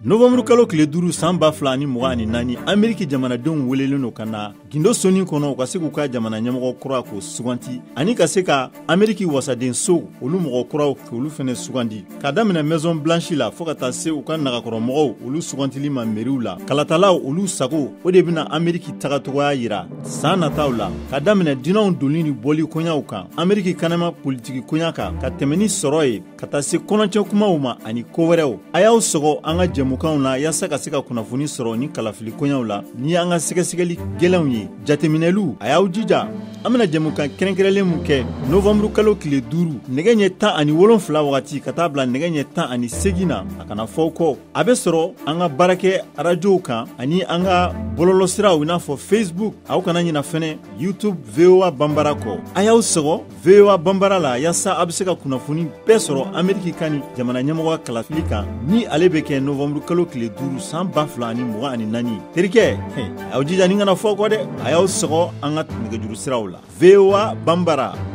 Novembre kalo tile 5 san 2024, Ameriki jamanadenw welelen don ka na gindo soni kɔnɔ, u ka se k'u ka jamana ɲɛmɔgɔ kura k'o suganti, ani ka se ka Ameriki wasadenso olu mɔgɔ kuraw k'olu fɛnɛ sugandi, ka daminɛ Maison Blanche la fɔɔ ka taa se u ka nagakɔrɔmɔgɔw olu sugantili ma meriw la. Kalatalaw olu sago o de bɛna Ameriki tagacogoya yira san nataw la, ka daminɛ dunanw donni ni bɔli koɲaw kan, Ameriki kanama politiki koɲa kan, ka tɛmɛ ni sɔrɔ ye, ka taa se kɔnɔcɛ kumaw ma ani ko wɛrɛw. A y'aw sɔgɔ an ka jɛmukanw na yaasa ka se ka kunnafoni sɔrɔ ni kalafili koɲaw la ni an ka sɛgɛsɛgɛli gɛlɛnw ye, jateminɛliw. A y'aw jija, an bɛna jɛmukan kɛrɛnkɛrɛnlen mun kɛ novembre kalo tile 5 nɛgɛ ɲɛ 17 wagati ka taa bila nɛgɛ ɲɛ 18 na, a kana fɔ kɔ. A bɛ sɔrɔ an ka baarakɛ arajow kan ani an ka bɔlɔlɔsiraw i n'a fɔ Facebook. Aw kana ɲina fɛnɛ YouTube VOA Banbara kɔ. A y'aw sɔgɔ VOA Banbara la yaasa a bɛ se ka kunnafoni bɛɛ sɔrɔ Ameriki kan ni jamana ɲɛmɔgɔ kalafili kan ni ale bɛ kɛ novembre kalo tile 5 san 2024. Terikɛ, aw jija ni kana fɔ kɔ dɛ. A y'aw sɔgɔ an ka nɛgɛjuru siraw la. VOA Banbara.